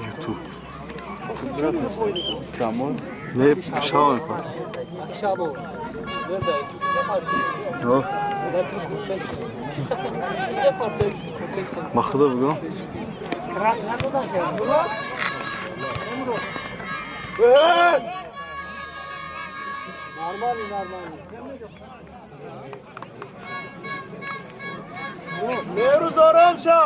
YouTube. Ne şaban var. Махуда бугӯ. Nevruz ором шо.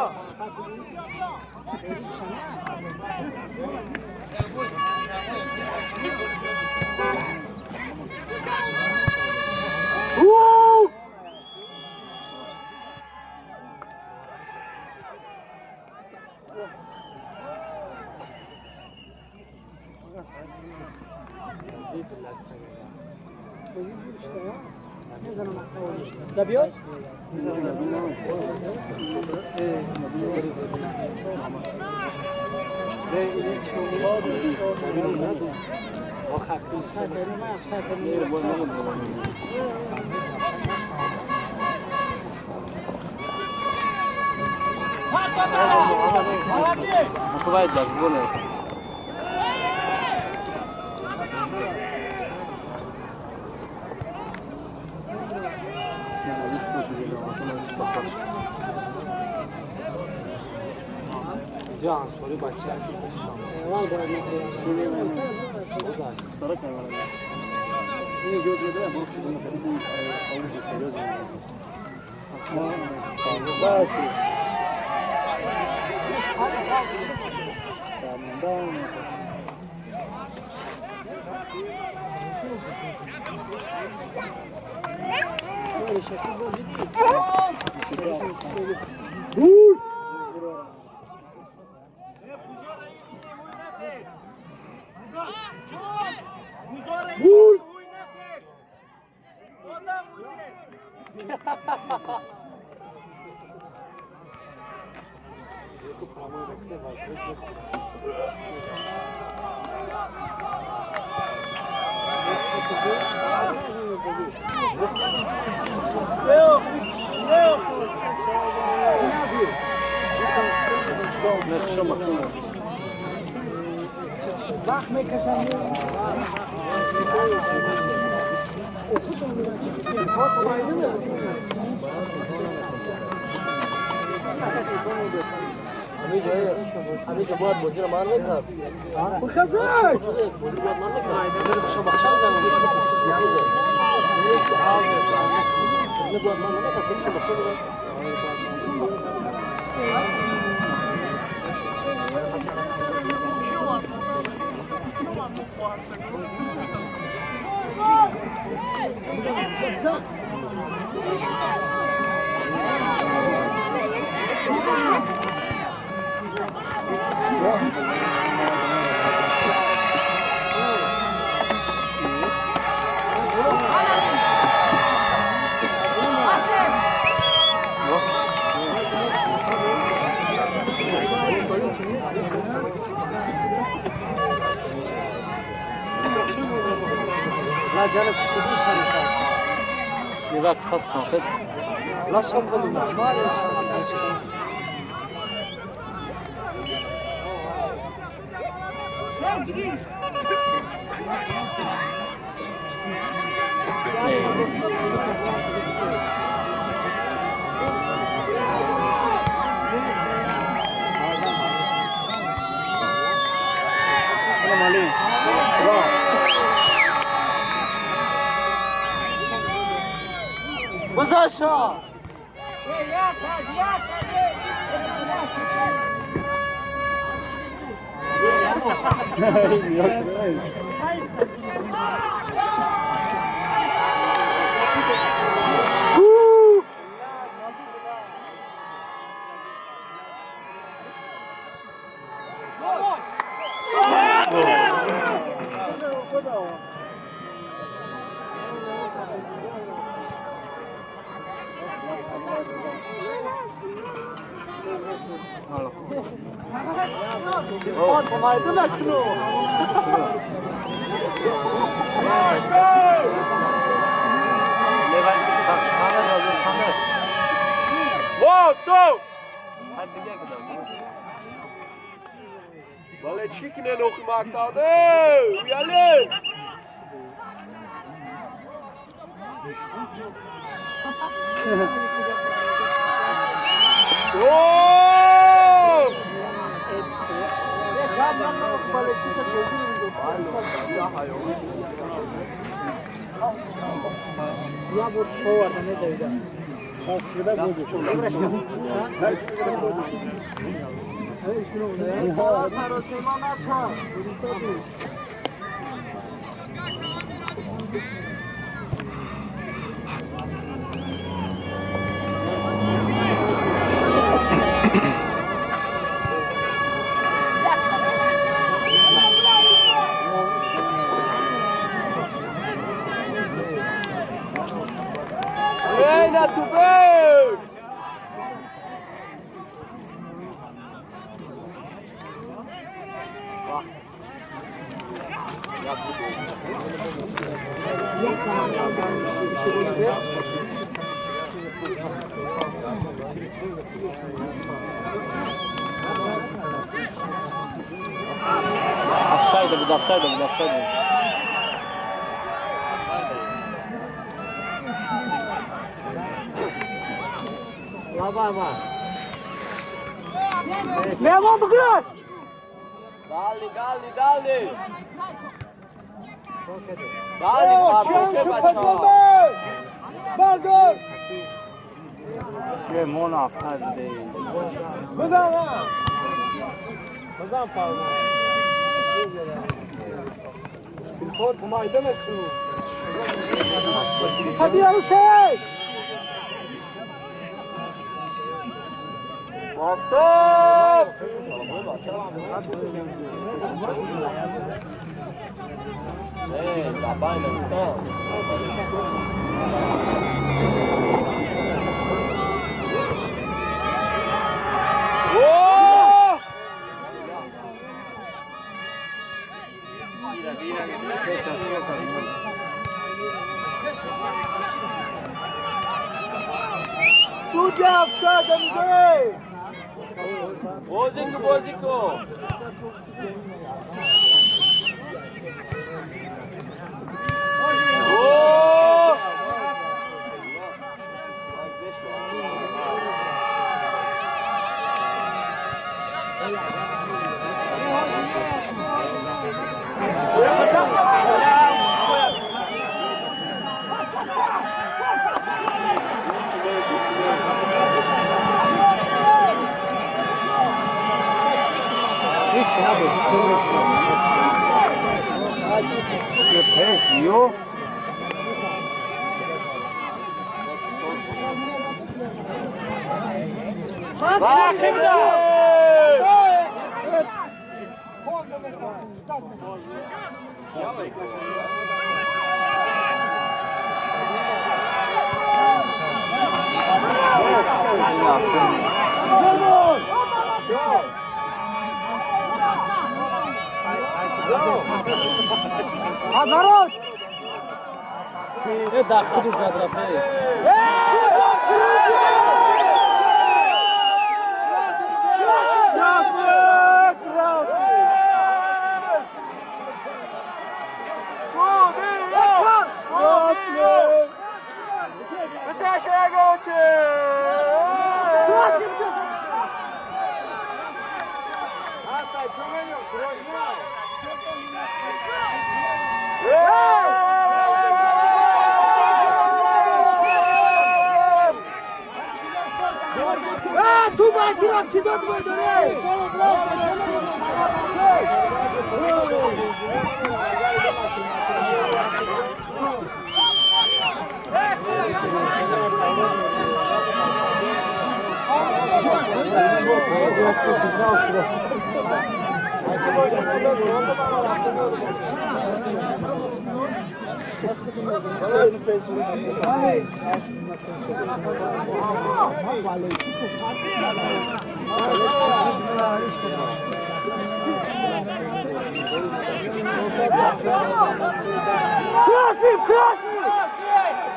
Красный, красный!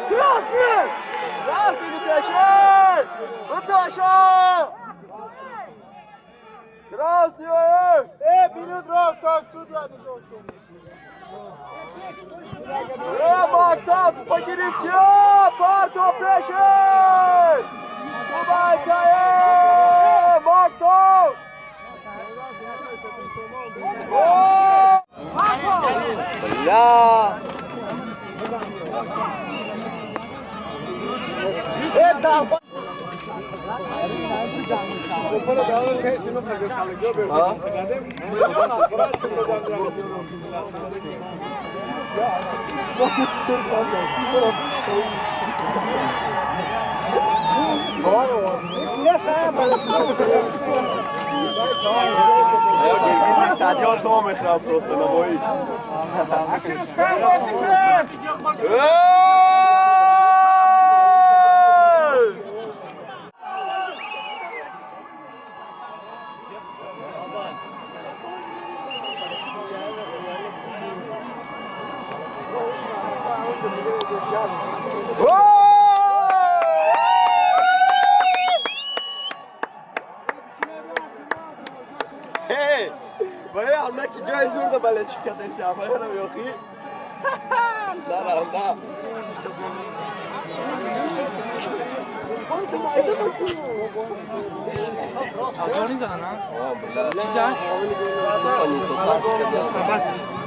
Красный! Красный, Муташин! Муташин! Красный! Эй, берет раз, сюда, Мактаб, погирифтя, парту пешин! Кубайтае, Мактаб! Бля! Это...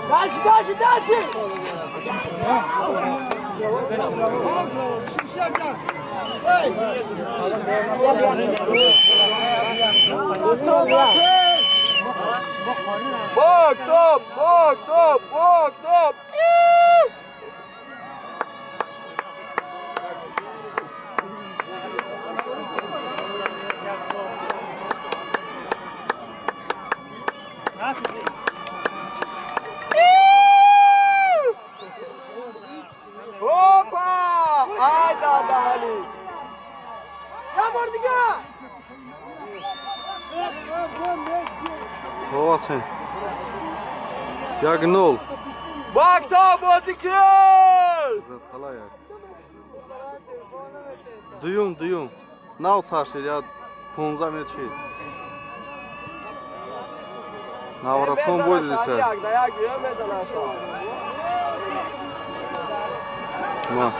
Дальше, дальше, дальше! Мактаб, Мактаб, Мактаб! Опа! Ай да, Дали! Я мордига! Молодцы. Як-0. Мактаб бозикер! Дуюм, дуюм. Нав сар шид, я 15 минут шид. Наврасон бойдилиса. Ма.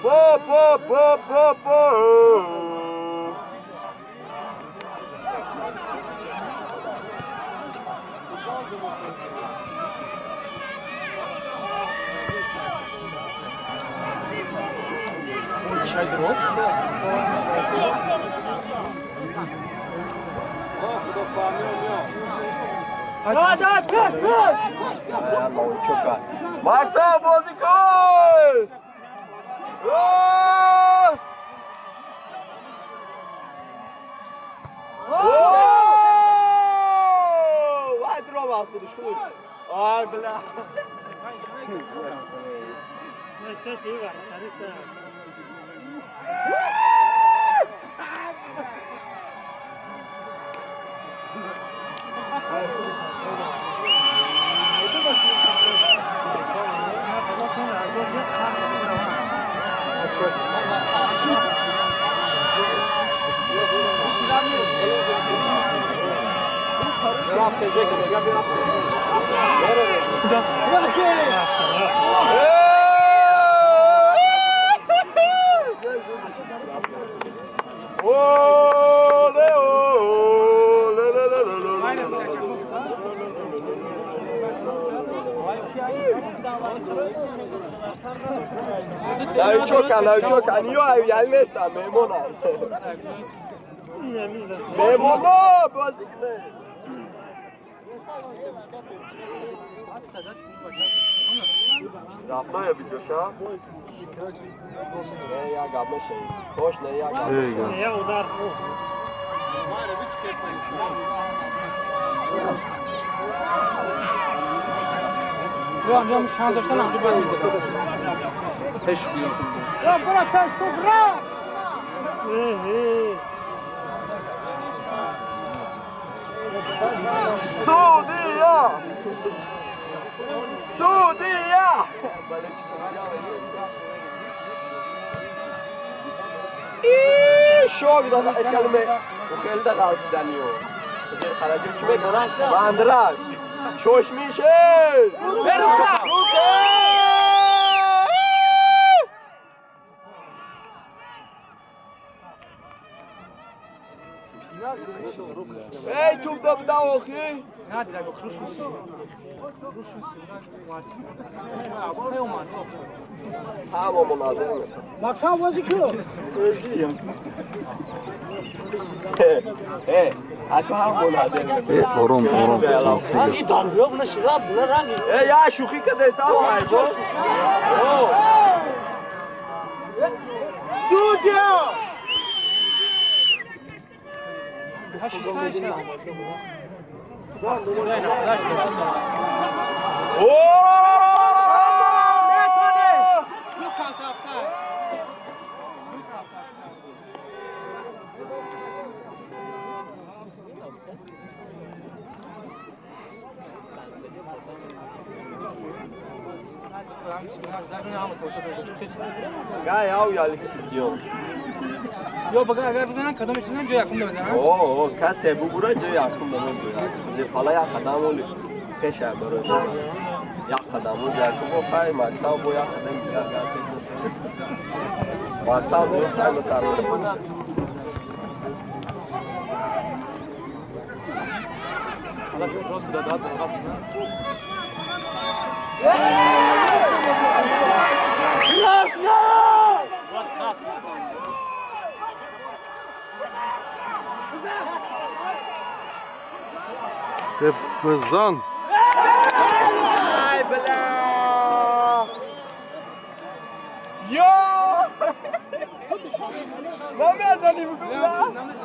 Bo, bo, bo, bo, bo. Мактаб бозикун! Вай дроба откуда что? Ай, бля. Новичок, они место, мемона. Мемона, базикне. Рафтая видеоша? Не, я габмеше. Тош не, я габмеше. Я удар. Я брат, тугра! Судья! Судья! И шок да калме. Хелда ғалтиданиё. Хараҷи чӣ мекунад? Бандрак. Шош мише! Рука! Рука! Эй, туп да бда охи! Само моназем. Максим возикро. Э, ако ҳам моназем. Ором, ором. Э, я шӯхӣ кардастам, айбо. Судья! Касе бубура ҷои якум намебурад. Зерпала як қадам оли пеша барои. Як қадам оли якум бо пай мактаб бо як қадам дигар гар пеш. Мактаб бо пай сар. Бизан. Ай, бля! Йо! Намезани бля!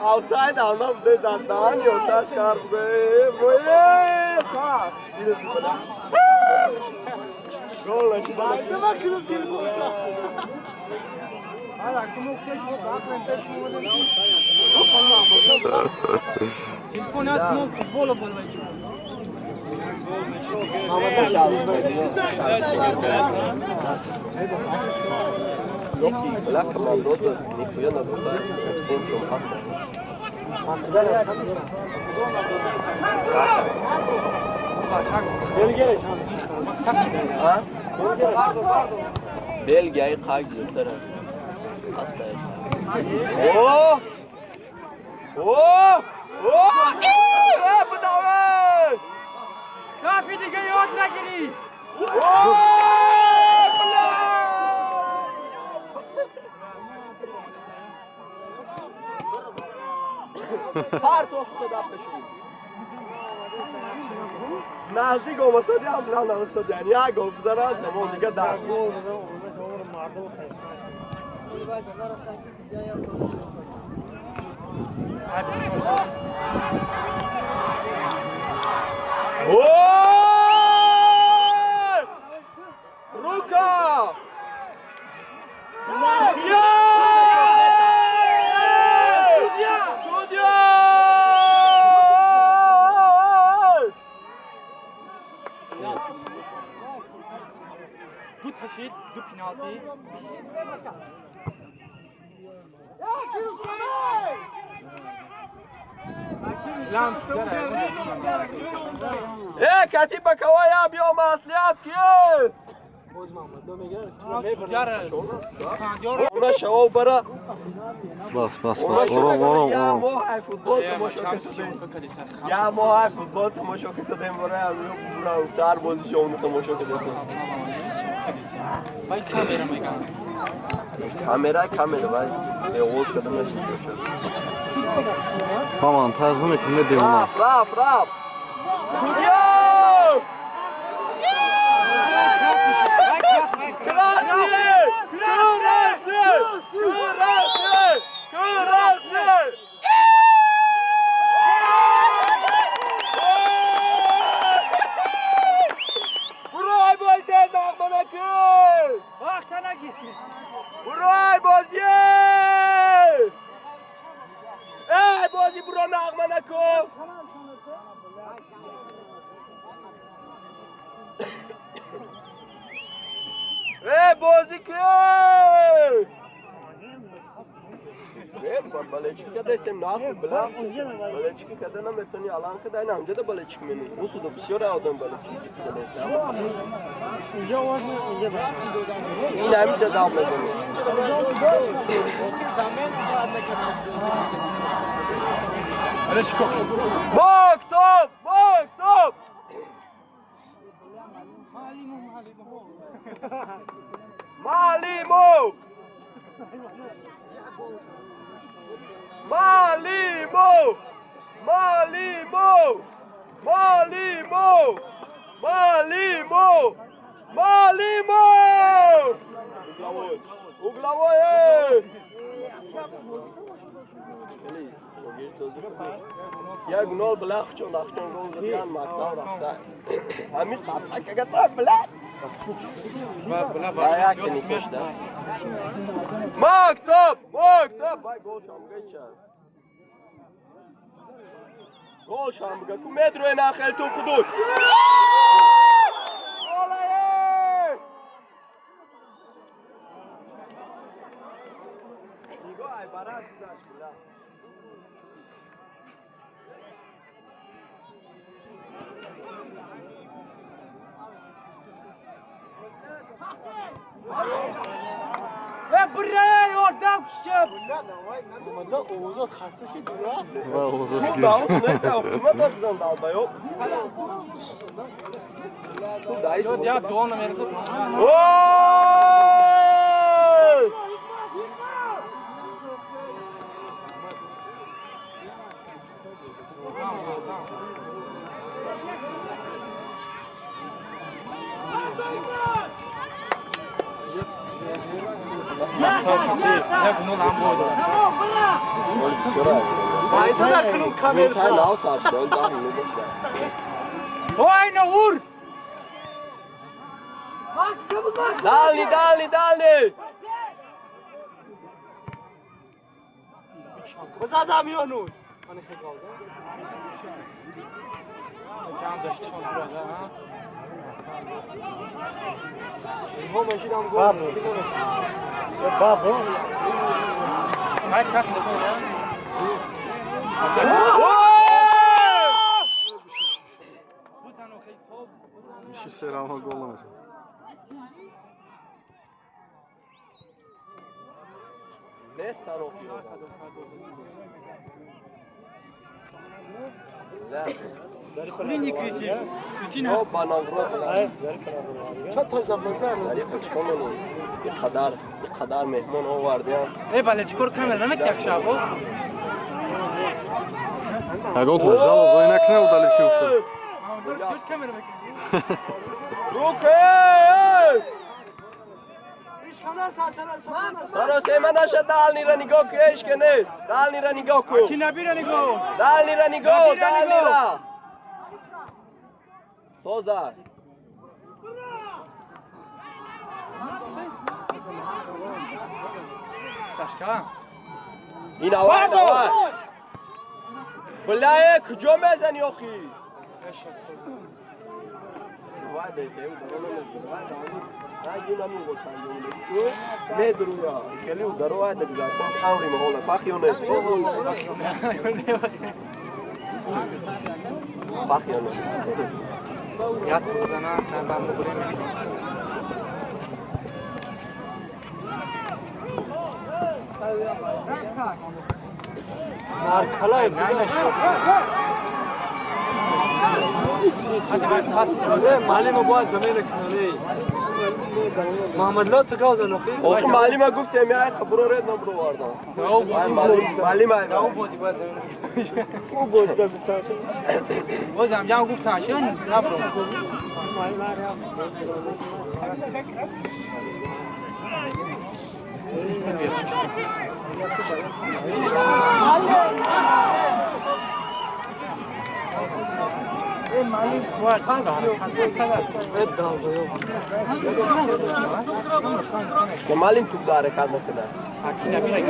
Аутсайд анам де дан ёташ карде. Вое! Ха! Гол нашида. Телефон асмо футбол болвайчу. Бля, командода нихуя надо всем чем паста. Belgiya қак зиёдтар аст. О! О! О! Э, будаве! Кафи дига ёд нагирӣ! О! Бля! Партохта дапешум. Наздик омасади ҳам нанасад, яъне як гол бизанад, замон дига дар. Ой! Рука! Судья! Судья! Ду ташид, ду пеналти. Э, катиба кавая биё маслиҳат ки? Бас бас бас ором ором ором. Я мо футбол тамошо кардем барои дар бозишон тамошо кардем. Вай камера меган. Камера камера вай. Оғоз кардам нашид. Тамом тазм мекунем девона. Раф раф раф. Судья! Красный! Красный! Красный! Красный! Бурой бозӣ нағманакӣ! Вақта нагир! Бурой бозӣ! Эй бозӣ буро нағманакӣ! Эй бозӣ ки! Балечки кадастем наху бла. Балечки када наметони алан када ин ҳамҷада балечки менӣ. Усуда бисёр одам балечки кадастем. Инҷа овоз инҷа. Ин ҳамҷа дав мезанӣ. Мактаб, мактаб. Малимо! Малимо! Малимо! Малимо! Малимо! Малимо! Угловой! Угловой! Як нол блахчон лахчон гол задан мактаб рафса. Ҳамин қаблакага бла. Мактаб! Мактаб! Вай гол шамга ча. Гол шамга ку медруе нахел ту худуд. Голае! Нигоҳ ай барат гузашт била. Бурай одам кушиб. Ту даус нета, ҳукумат дод долбоёб. Ту даис. Я дуо намерасад. Ой! Ой, Наур! Дальний, дальний, дальний! Базадам ёну! Иши серама гол намешавад. Нест тарофи. Не кричи. О, банаврот. Зарифа чикор менӣ? Иқадар, иқадар меҳмон овардиам. Э, бале, чикор камера намекунӣ шабо? Ягон та жалоб вай накунад удалить ки уфтад. Чош камера мекунӣ? Руке! Саросема наша дальний ра нигоҳ ку, ҳеч ке нест. Дальний ра нигоҳ ку. Ки набира нигоҳ. Дальний ра нигоҳ, дальний ра. Соза. Сашка. Ин аввал, аввал. Бляе, куҷо мезани охи? Медруя, хеле ударо айда гузаштан амри маҳола фах ё не? Фах ё не? Як бузана, бам бигӯрем. Наркалай معلم باید زمین کناری محمد لا تگاز نخی آخه معلم گفتم یا قبر رد نبرو واردم معلم او بازی باید زمین او بازی گفتن باز هم جمع گفتن شن نبرو که معلم توپ داره حرکت نکنه.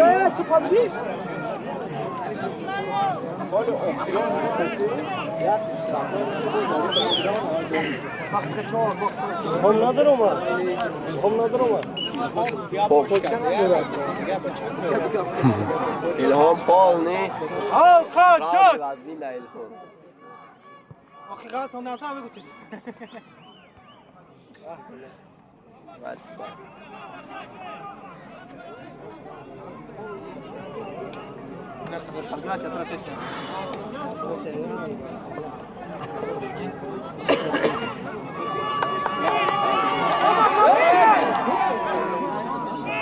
الهام نداره اومد. الهام نداره اومد. الهام پال نی. آخه غلط هم نرفتم بگو تیز.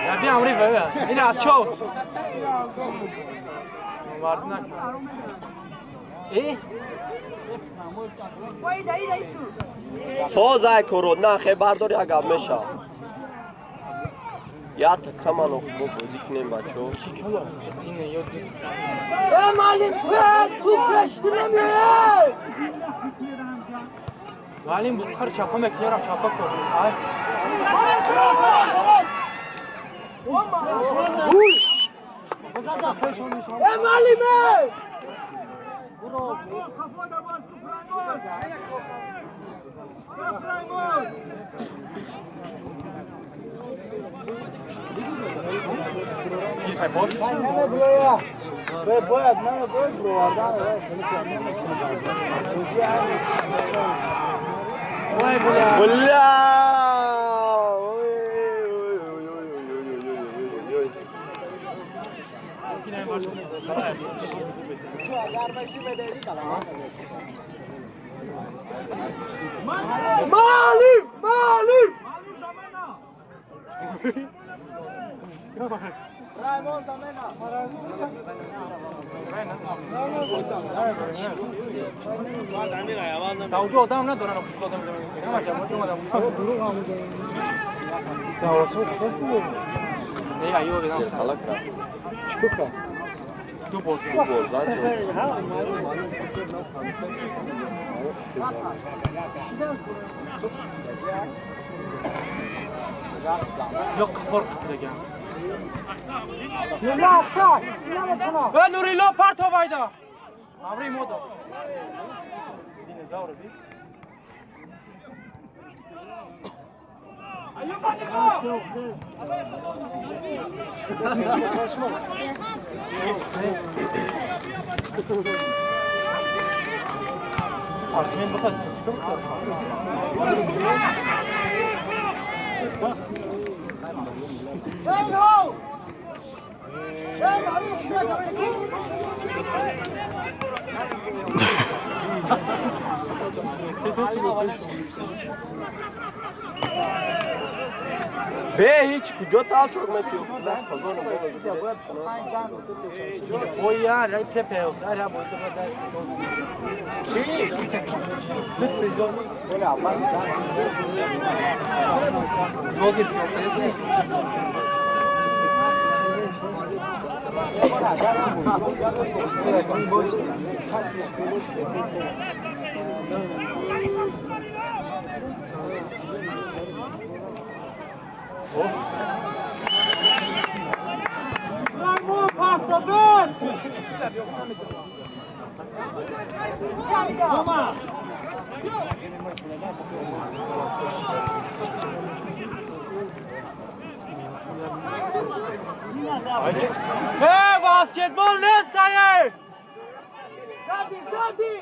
یا بیا امری بیا این از چو وارد نکن ای سازای کرد نه خبردار یک گپ میشه یا تا کمانو خوب بازی کنیم بچه‌ها. معلم تو پشت نمیای. معلم بخار چاپا میکنم چاپا کن. معلم بلا معلم معلم توجه آدم ندارن آدم دو باز یا قفار قبلگم و نوریلا پرتا وایدا امری مودا دینوزاور بی Partimen bakarız. به هیچ کجا تال چوک می‌کنی؟ Hey, basketbol نیست ای! زدی زدی!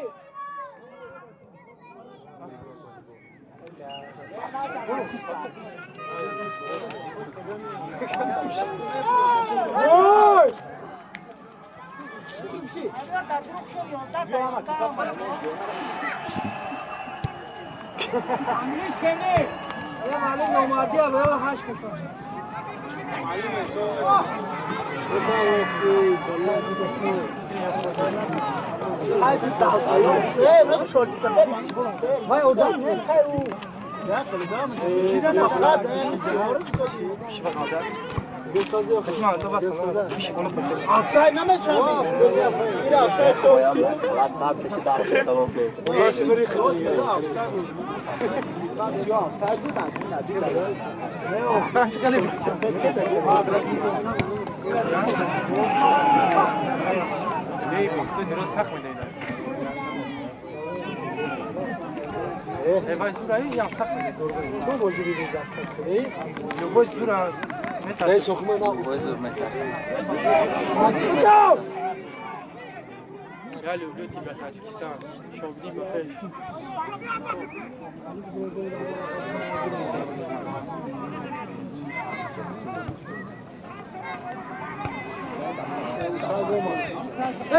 Я люблю тебя, Таджикистан. Шогди бахел.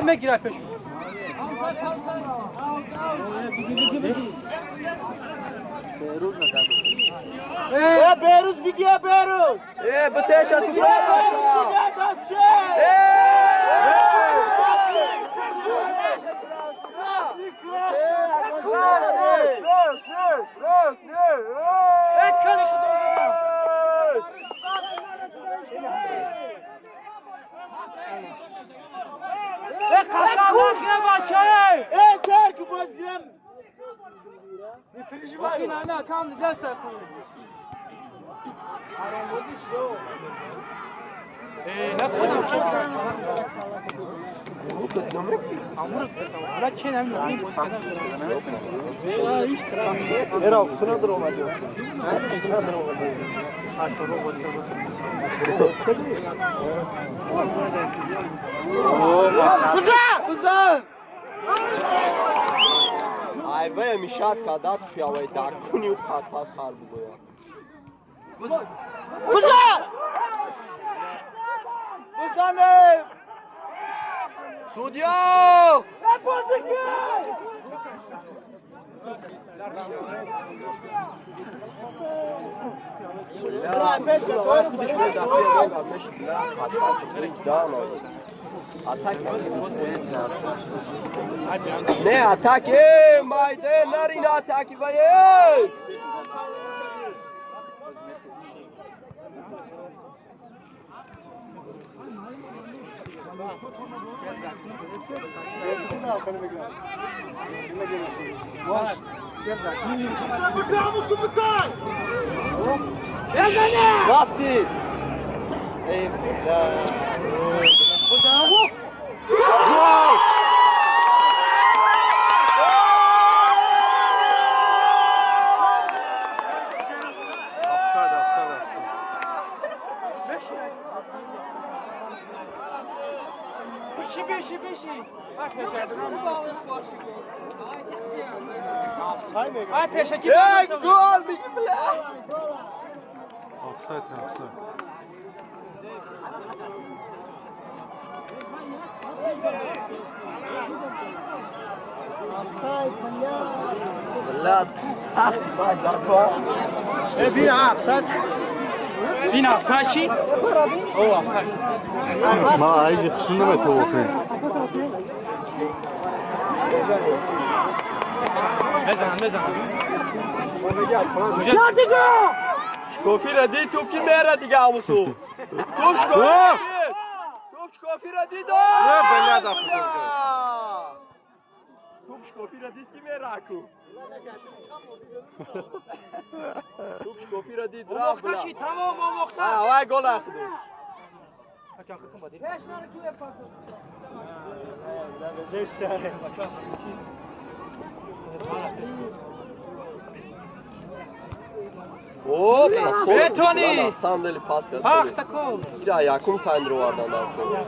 Мегирай пешу. Беруз беги, Беруз! Бтеша ту Беруз беги, дастше! Айве мишат кадат пиавай дакуни у пас хар бугоя. Бузан! Бузане! Судья! Не атаки, майде, нарина атаки, вае! Рафти! Эй, бля! Гол! Офсайд, офсайд, офсайд. Биши, биши, биши. Эй, гол, беги, бля! Офсайд, офсайд. Бля, сахт Бин офсайд. Бин офсайд чи? О, офсайд. Ма айҷи хушун наметавохем. Мезанам, мезанам. Шкофира дид, туп ки мера дига авусу. Туп шкофира дид. Туп шкофира дид. Бля, да, Туп шкофира дид ки мера ку. Туп шкофира дид, рафт. Омохта ши, тамом омохта. А, вай гол ахду. Оп, Бетони! На самом деле пас кард. Ах, такол. Ира якум тайм ро овардан дар кор.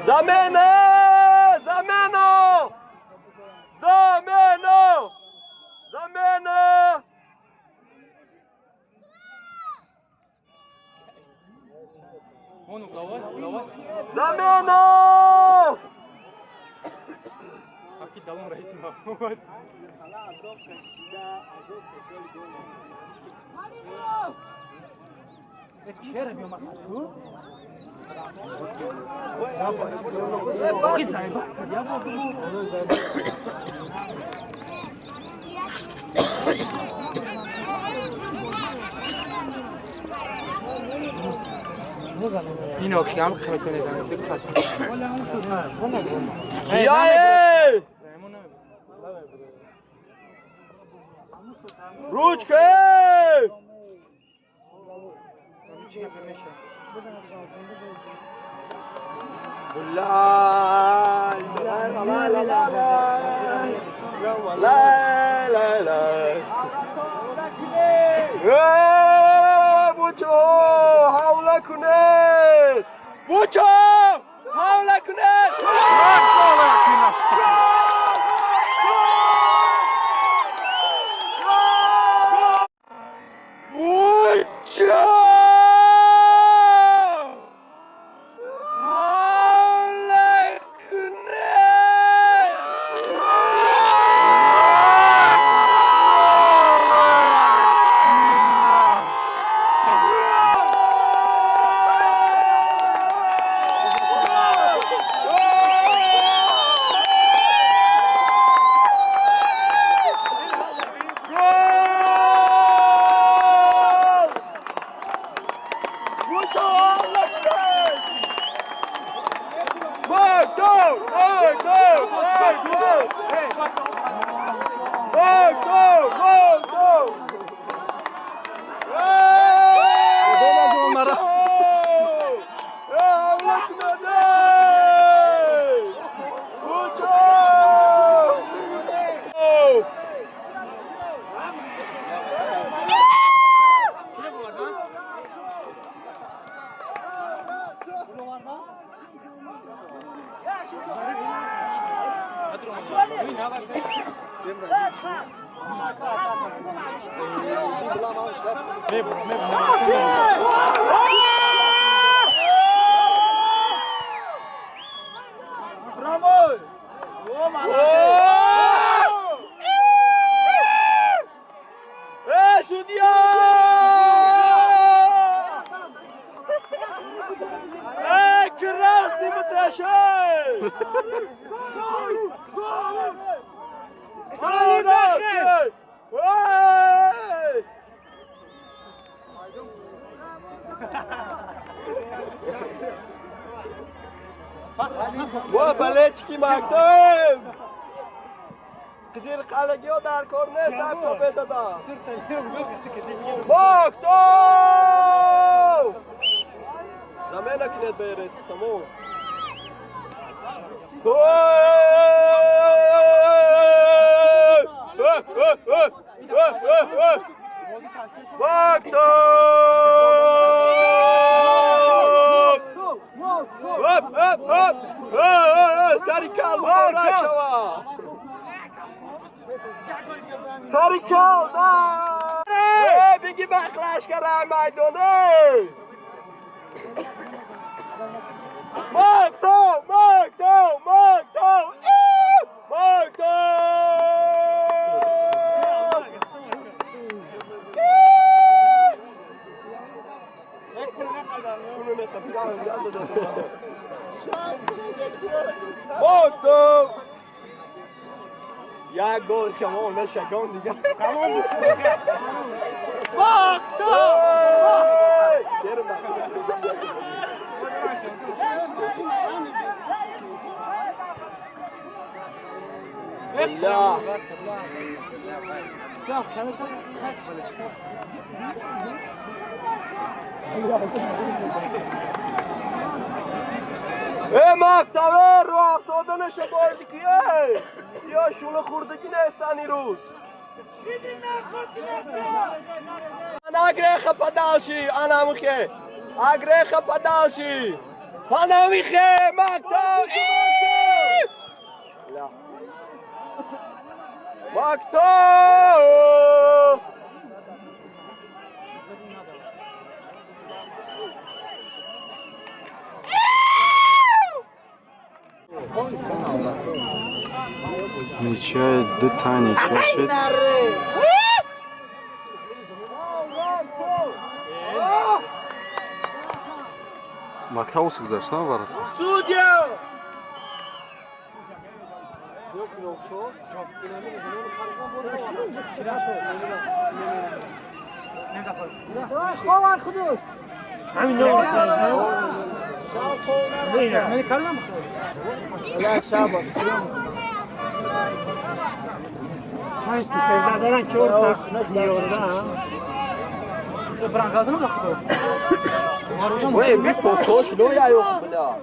Замена! Замена! Замена! Замена! Вон угловой, угловой. Замена! Аки далон раис Махмуд. این آخرم خیلی کیایه Ручка! ла ла ла ла ла ла ла. Бучо ҳавла кунед! Бучо ҳавла кунед! Бучо! Мо болельщики мактабем! Қизирқалагиҳо дар кор нестанд, победада! Мактаб! Замена кунед ба резки, тамом! Мактаб! Оп, оп, оп! Сари кал муборак шава! Сари кал, да! Биги бахлаш кара майдоне! Мактаб! Мактаб! Мактаб! Мактаб! Мактаб! Як гол шумо нашагон дига. Тамом буд. Мактаб! الله ای مکتبه رو افتاده نشه بازی کیه یا شول خوردگی نیستن روز اگرخه پدالشی انا مخه اگرخه پدالشی انا مخه مکتب مکتب Ничья, дута ничья шид. Мактаб гузашт на ворота. Судья! وای بی فوتوش لو یا یو بلا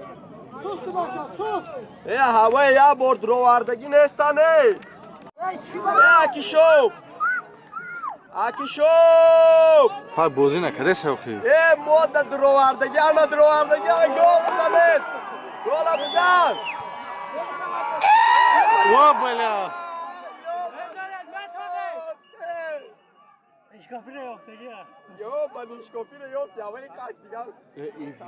ای هوای یا برد رو وردگی نیستن ای اکیشوب اکیشوب ها بازی نکرده سوخی ای مود درو وردگی انا درو وردگی گل بزنید گل بزن وا بلا اشکافی یافتگی یا با اشکافی رو یافتی اولی قد دیگه ای ویدیو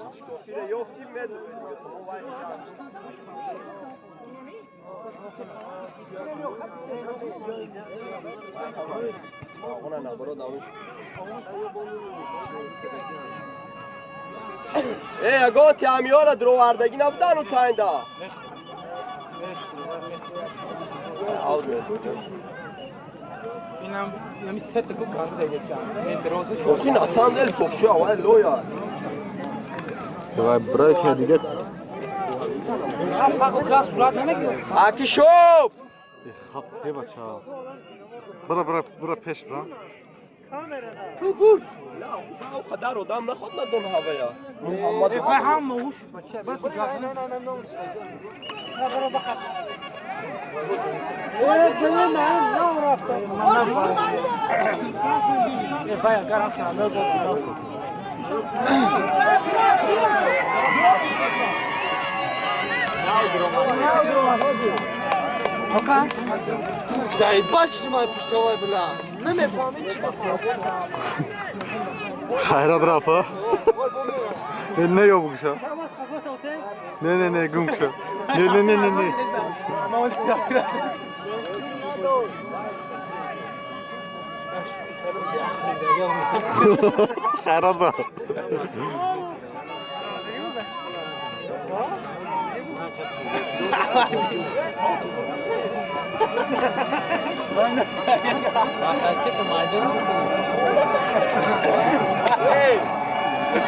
اشکافی رو یافتی میدونی دیگه تمام وای اون نه برو داوش ای اگه تیامیارا درو وردگی نبودن و تایندا اینم یعنی سه تا گانده دیگه این دروازه شو این اصلا دل توپشو اول لویا وای برای دیگه صورت نمیگیره اکیشوب خب ای بچا برا برا برا پیش برا تو فور لا قدر آدم نخواد ندون هوایا محمد فهم وش بچه برا نه نه نه نه برا بخاف خیرات رفت نه یا بگوشم نه نه نه گم شد نه نه نه نه نه خیرات رفت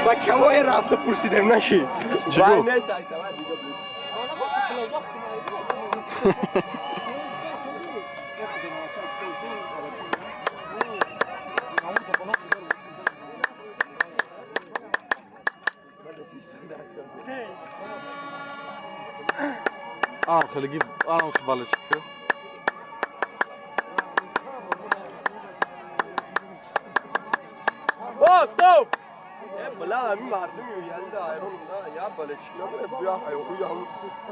با کوای رفته پرسیدم نشید چی گفت؟ آه خلي آه خبالش اوه بلا همین مردم یلده ایران نه یا بلچ نه بیا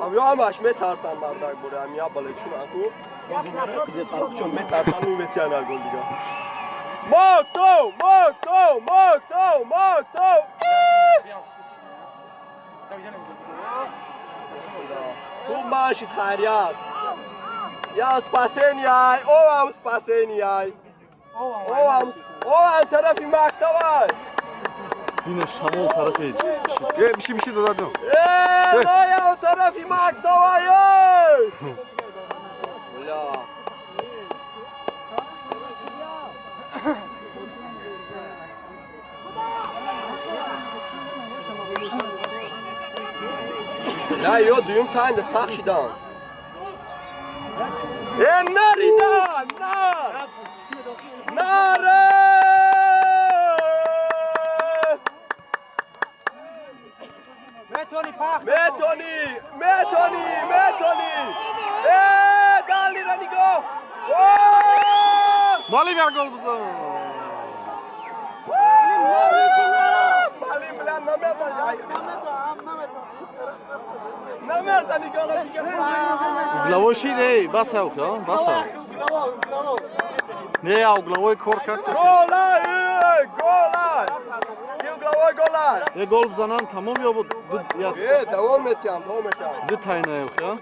هم یا همش میترسن مردک بره هم یا بلچون اکو چون میترسن میتیان اگل دیگه ماکتو ماکتو ماکتو ماکتو تو ماشید خیریت یا спасение о вам спасение о вам о вам тарафи мактаб. Ина шамол тарафи. Биши биши додадум. Э, ноя тарафи мактава, ей! Бля. Ля, ё дуюм тайм сахт шидан. Э, нарида, нар! Наре! Метони пах. Метони, метони, метони! Э, далира нигоҳ! Малим як гол бизан. Малим билан намезани. Намезани гола дига. Угловой шид, эй, баса уха, баса. Не, я угловой кор кард. Гола, эй, гола! Ки угловой гола? Э, гол бизанан тамом ё ду я Э, давом метиҳам, давом метиҳам. Ду тайна уха.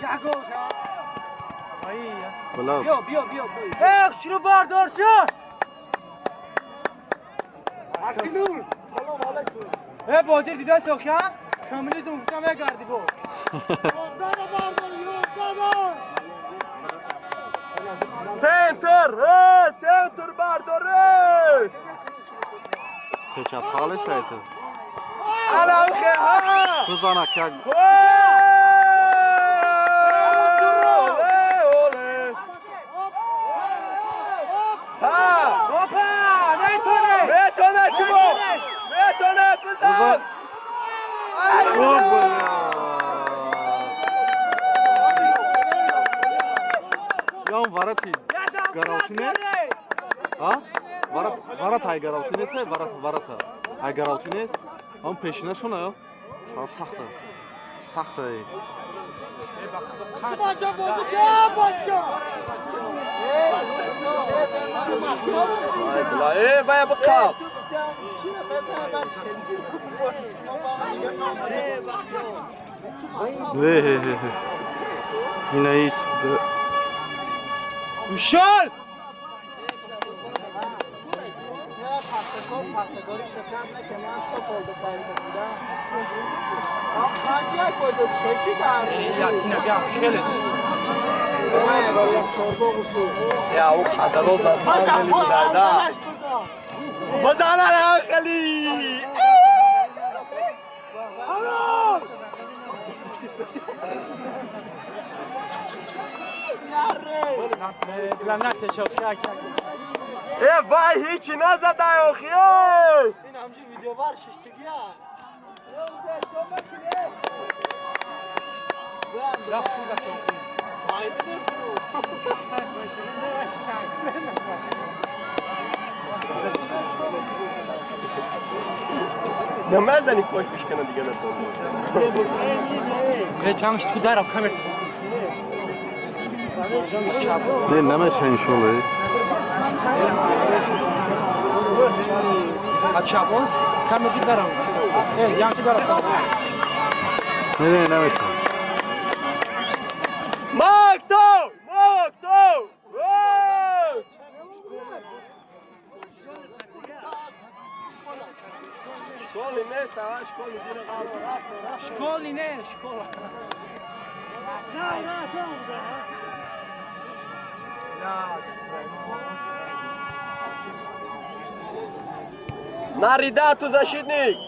Як гол. Бала. Биё, биё, биё. Эх, шуру бардор шу. Акнур. Салом алейкум. Э, бозир дида сохя? Коммунизм гуфта мегарди бо. Центр, э, центр бардор, э! Печат пале сайт. Ала ухе, ха! Бизанак як. Оле, оле! Ха! Опа, метоне. Метоне чимо! Метоне, бизан! Бизан. Ай, О, Ям варати гараутине? А? Варат варат ай гараутинес, варат варата. Ай гараутинес? Ам пешина шуна ё? Тараф сахта. Сахта. Эй. Ай, бла, э, вай бқаб! Э, э, э. Ина ис Ушол! Я, у қадароз на самом деле будай, да. Бизан ала хели! Э, вай ҳичи назадай охи, эй! Ин ҳамҷи видеовар шиштигия. Намезани пош бишкана дига натон. Не намешан шоле. Не, не, намешан. Мактов! Мактов! Эй! Школи нест, а школи зира. Школи не, школа. Нарида ту защитник!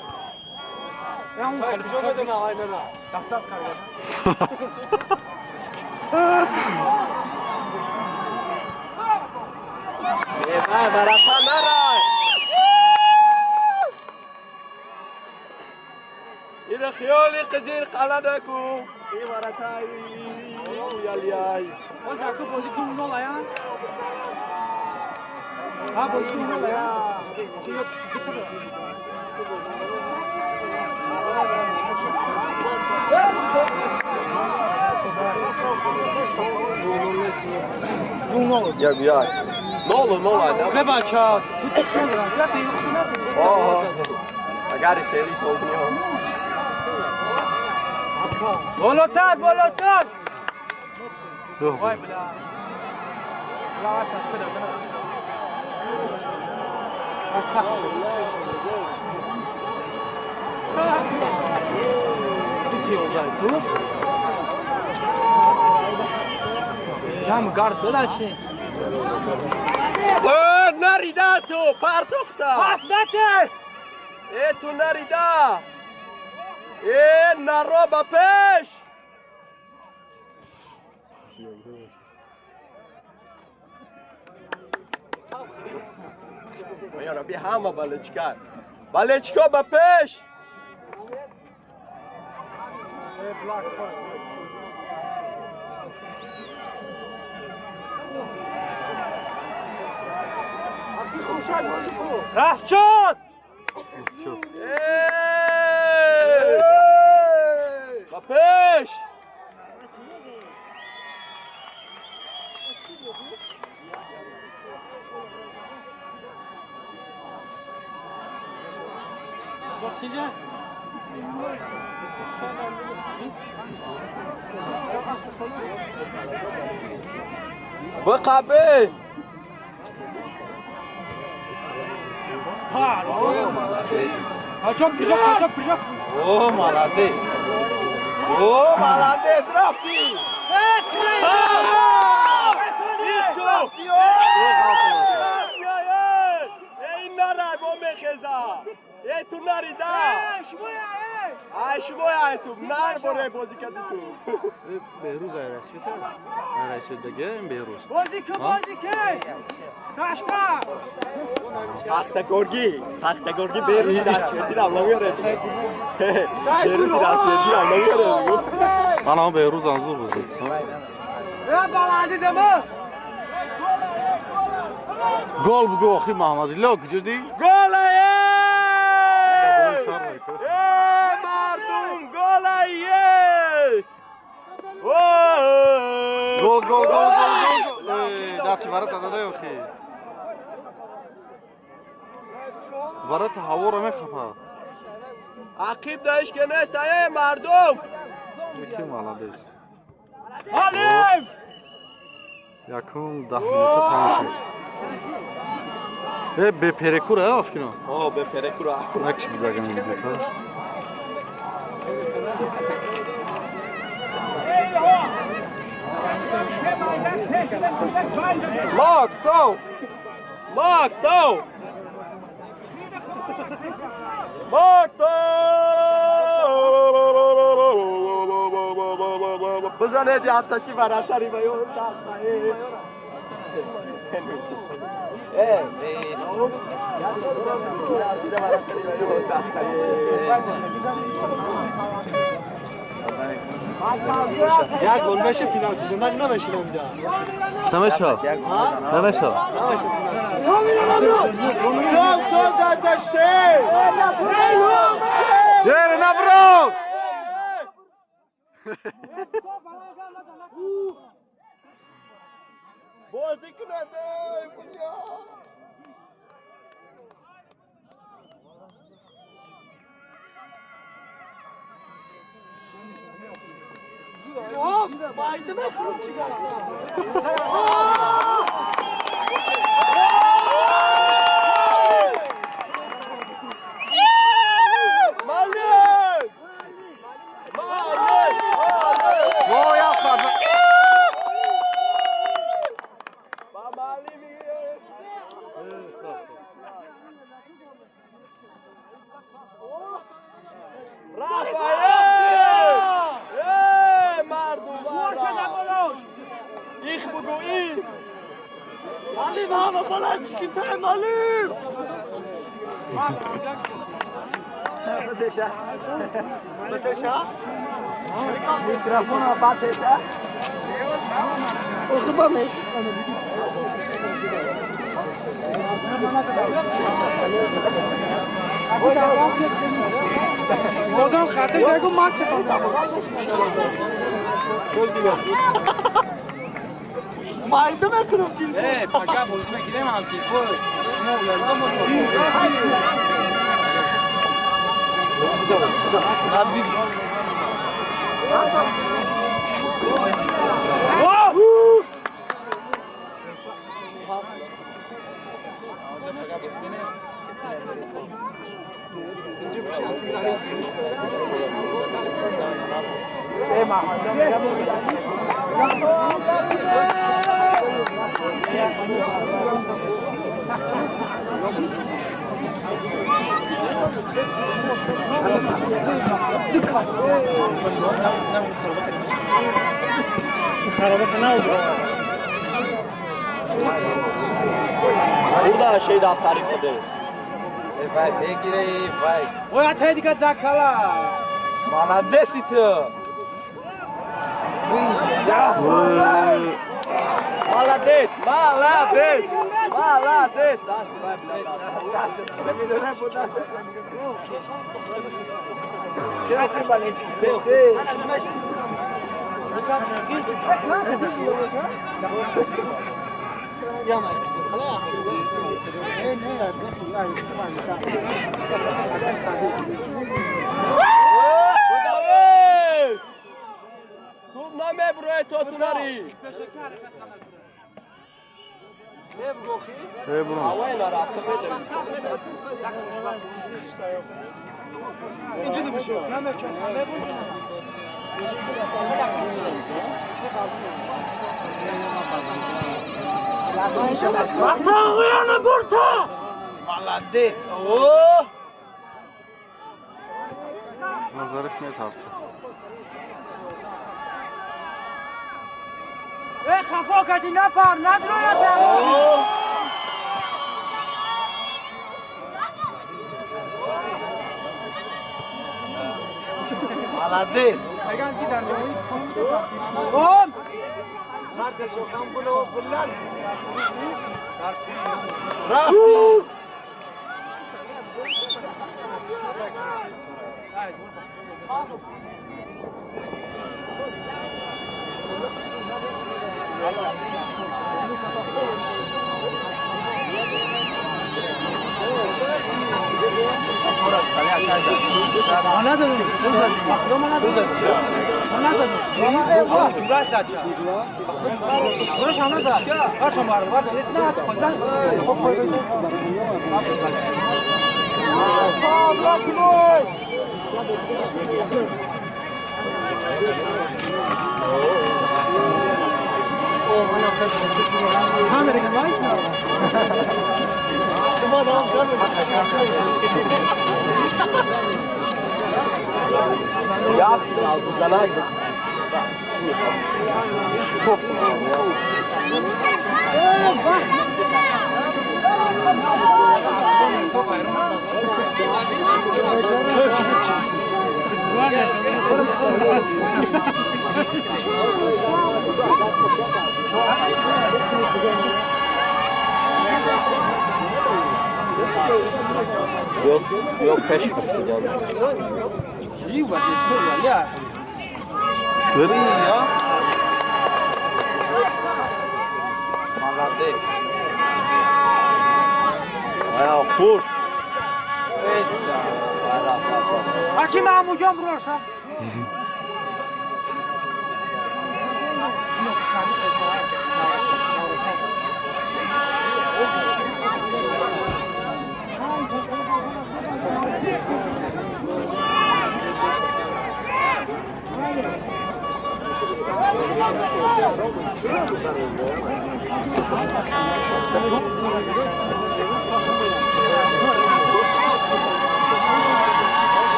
Дастас карда. Э, вай, варата нарай! Ира хиёли қизир қаладаку! И варатай! Ялияй! Оз аку бози 2-0 ая. А бози 2-0 ая. Як як? Нолу, нолу, да? Хе бача, тут что я ты Ого. Агари сери солдни. Болотар, болотар. Йо. Вай бля. Бля, саш када. Jam gard belashin. Нарида ту партохта. Пас натер. Э ту нарида. Э наро ба пеш. Яра би ҳама балечка. Балечка ба пеш. Раст шуд! Ба пеш! Бақабе! Качок, прыжок, качок, прыжок. О, молодец! О, молодец, рафти! Рафти! Эй, нара, бо мехеза! Эй, ту нарида! Ай, шумоя, ай ту, нар боре бозӣ кади ту. Беҳрӯз ай расвита? Ай расвит даге, ин Беҳрӯз. Бозӣ ку, бозӣ ки! Кашка! Пахтагоргӣ, Пахтагоргӣ Беҳрӯзи расвети рам намеоред. Беҳрӯзи расвети рам намеоред. Ман ҳам Беҳрӯз анзур бозӣ. Э, баланди дама! Гол бугу охи Маҳмадилло, куҷо ди? Гол эй! Э, мардум, гол эй! Гол, гол, гол, гол, гол. Дасти варата дадай охи. Варата ҳаворо мехапад. Ақиб даиш ки нест, эй мардум! Ки молодец. Алим! Якум 10 минута тамом шуд. Э, беперекур, а, фикрам? О, беперекур. Накиш бидагам видео. Мактав! Мактав! Мактав! Бизанед яттачи варатари ба ё Як гол меше финал киже, ман намешинам инҷа. Намеша. Намеша. Дом соз азаште! Ере набро! Бозӣ кунад, эй, бля! Майда накунам чӣ гаста. Малик! Малик! Во, я фарма. Ба Малими! Рафаэл! Эй, мардум, вара! Их бугу, их! Малим ҳама баланчики тай малим! Батеша? Микрофона батеша? Бозам хаста шуда, маст шудам. Майда накунам телефон. Э, пага бозӣ мекунем ҳам телефон. Шумо уялда мо. Burada şey daftari خودش. Vai بگیره vai. Oya tedika dakala. Молодец ты. Молодец, молодец, молодец. Даст vai бля. خوب نمیبره تو توناری. هوای نرفته بده. اینجا دو بشه. Молодец. О! Назаров метарса. ای خفا کردی نپر ندروید. Молодец. رفتی. Yok, yok peş gitsin yani. İyi var, ya. Ya. Молодец. Ayağı kur. Hakim Amucan burası.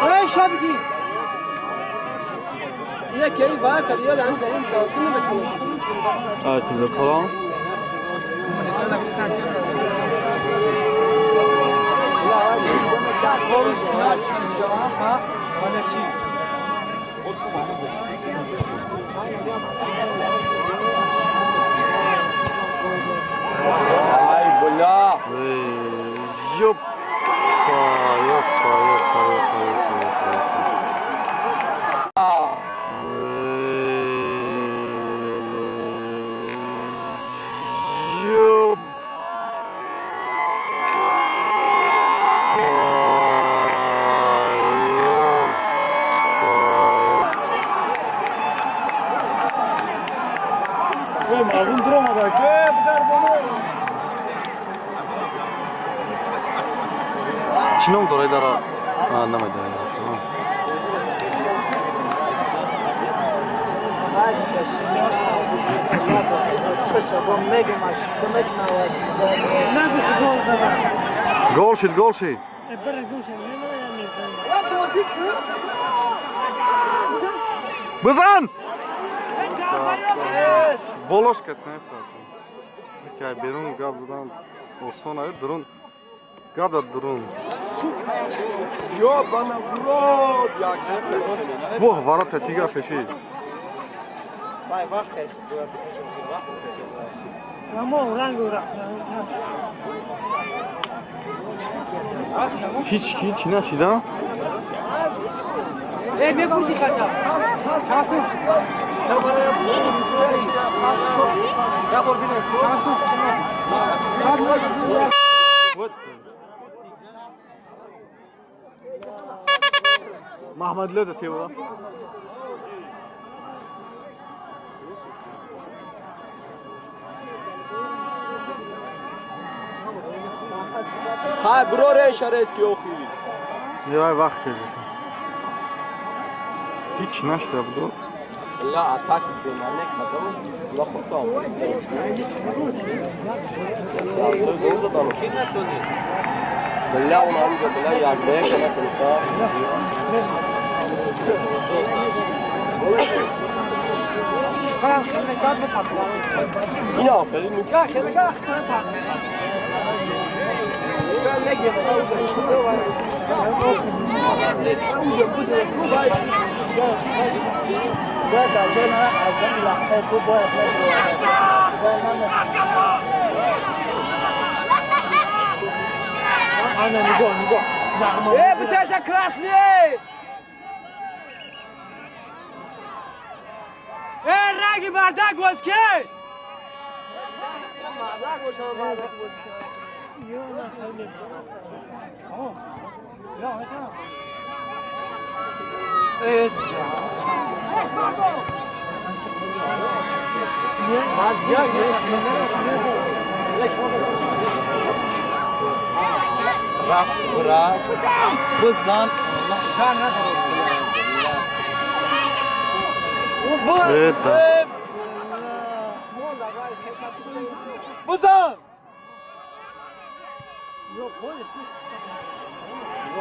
ای شبگی آه کلان. Ай, бля. Ёпа, ёпа, ёпа, ёпа, ёпа, ёпа. Чӣ ном дорад дара? Намедонам. Гол шид, гол шид. Бизан! Болош кат не? Берун гап задан осон ай, дурун гап дад дурун. Ёбана в рот! Воҳ, ворота чӣ гап пеши? Вай вақт кайс, вақт кайс. Ҳеҷ ки чӣ нашида? Мепурси хата. Часу. Маҳмадло да тева. Хай бро решарес ки охи. Вай вақт кардиса. Ҳеҷ нашта буду. Ла атак бемане кадам ла хутам. Гол задан. Бля он ҳамҷа бля як бе кана кунса. Ина хеле Я хеле Буташа красный! Раги бардак боз ки? Рафт бура, бизан, бизан!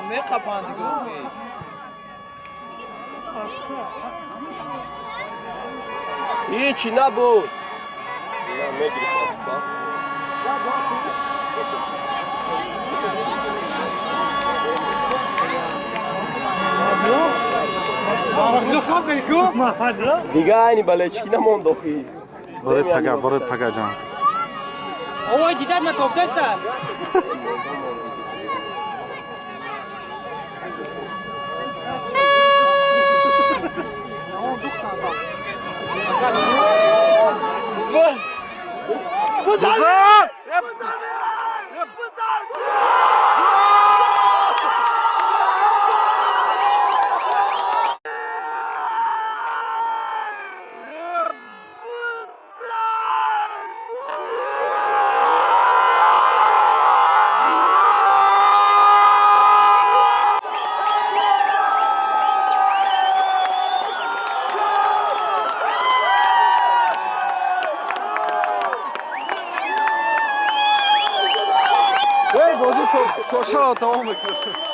Меқапанд гуфти. Ҳечи набуд. На мегирифтам. Дига айни балечки намонд охи. Барои пага, барои пага ҷан. Овой дидат натофтеса. Бизан! Бозӣ то тамом мекунад.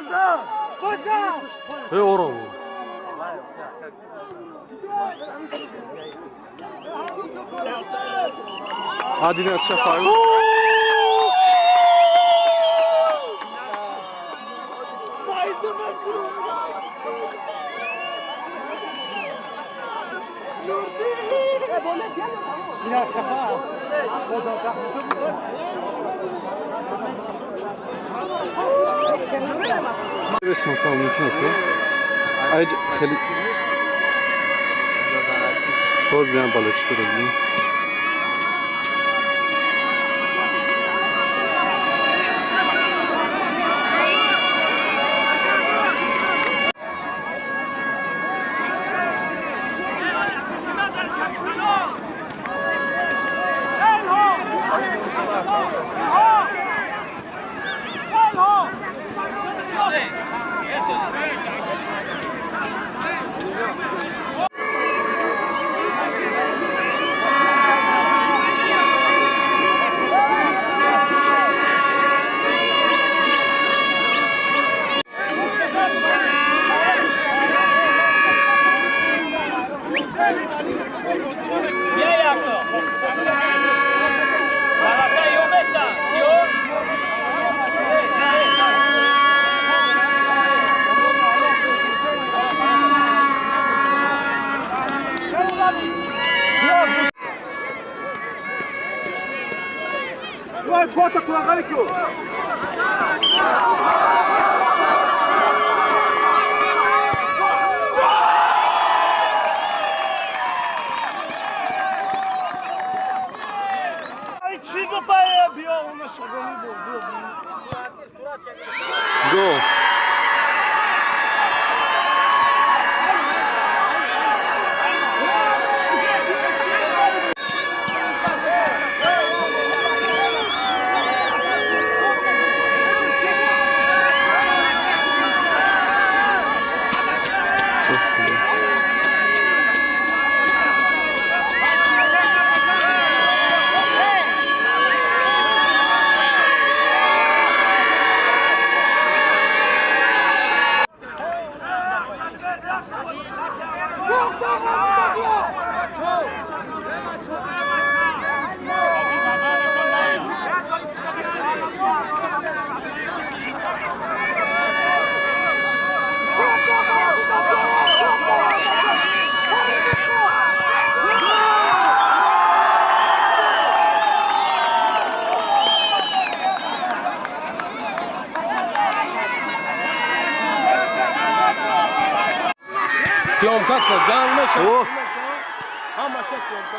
Бизан! Бизан! Эй, ором. Один аз шафаю. باز دیدم بالا چی کنیم. Go. Съемка, ҷанг ҳамаша съемка.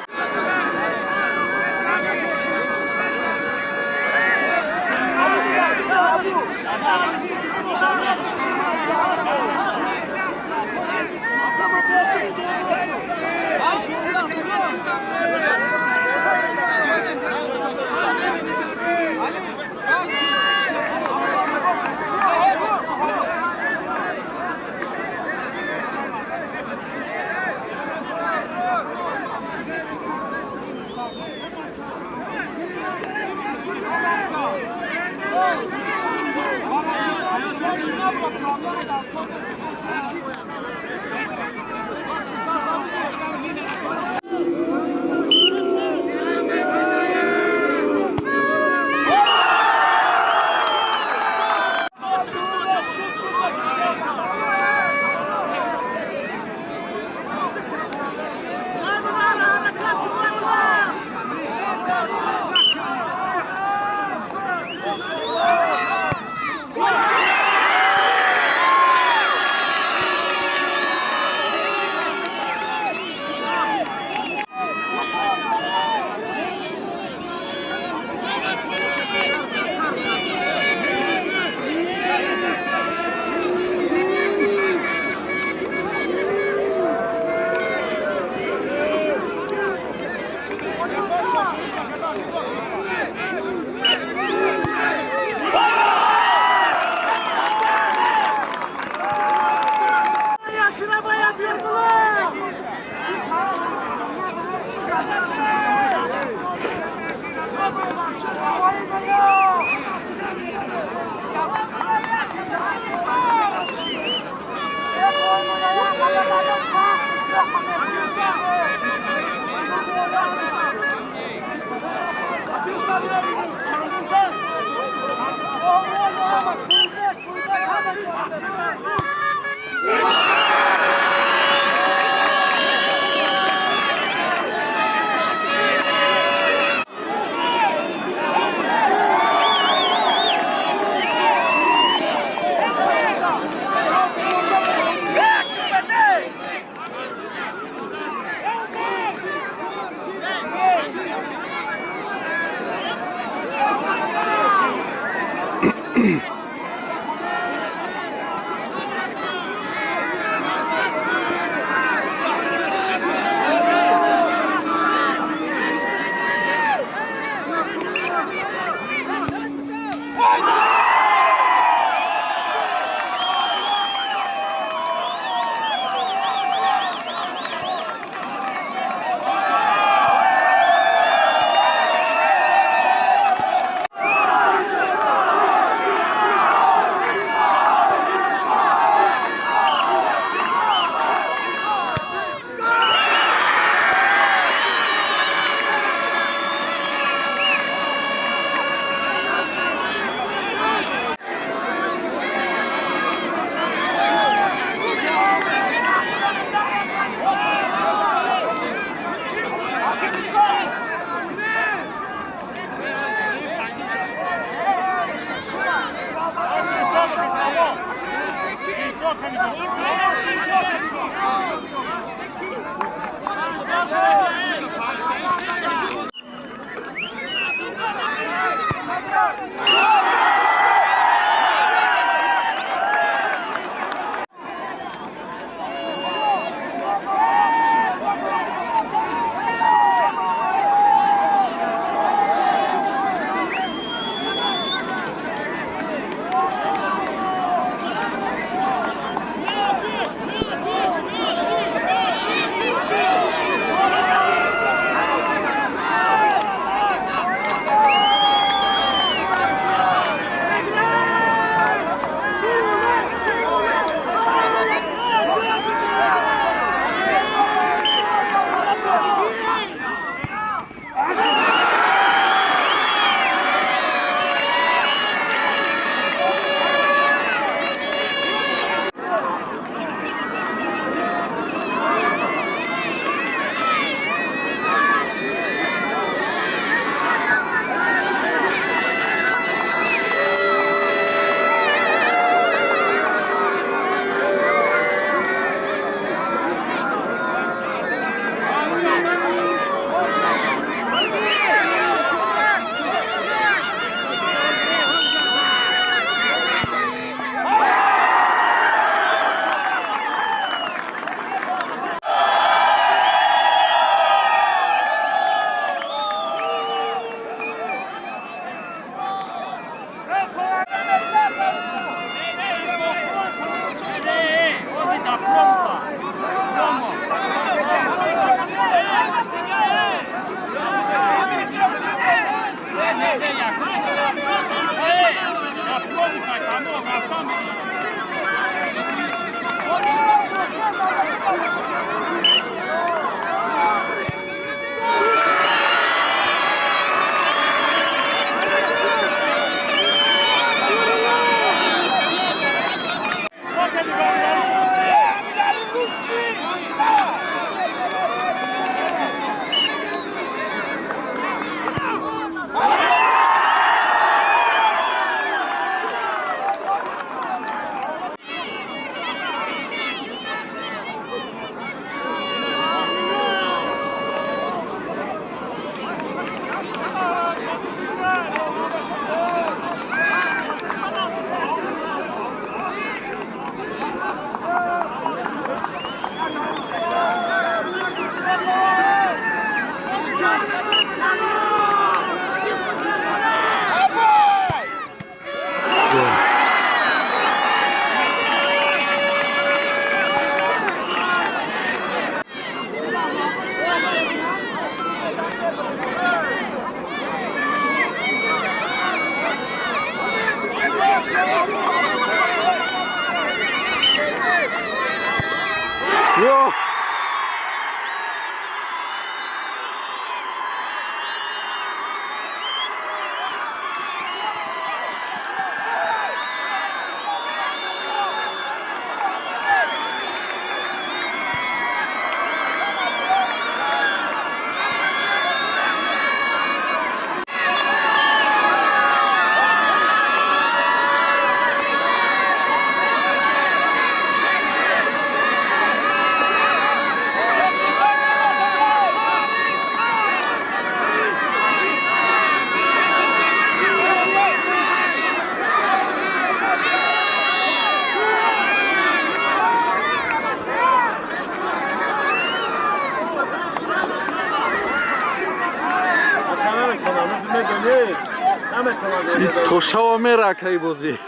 То шава мера акаи бозӣ.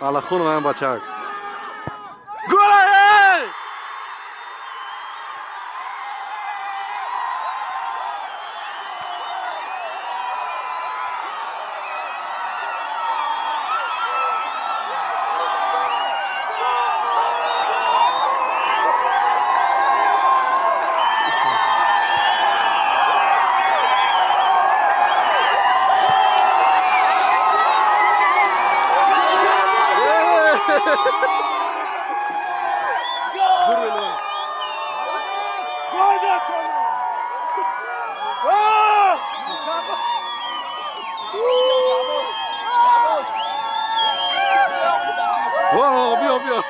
Аллахун ман бачак. Гола! Эй! Биё, биё.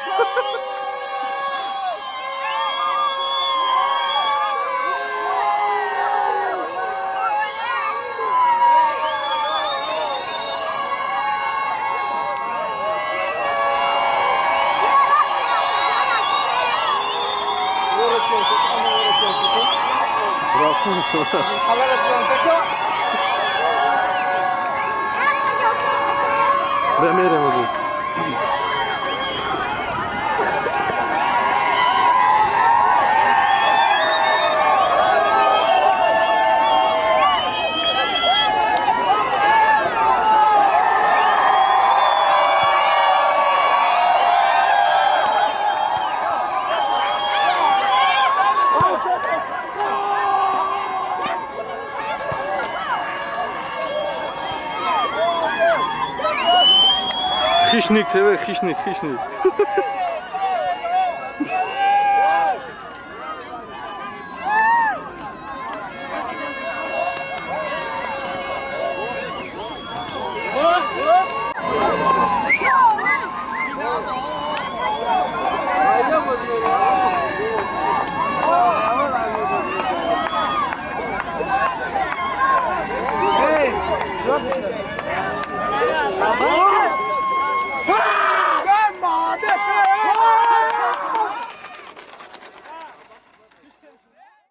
Бемерем озӣ. Хищник ТВ, хищник, хищник.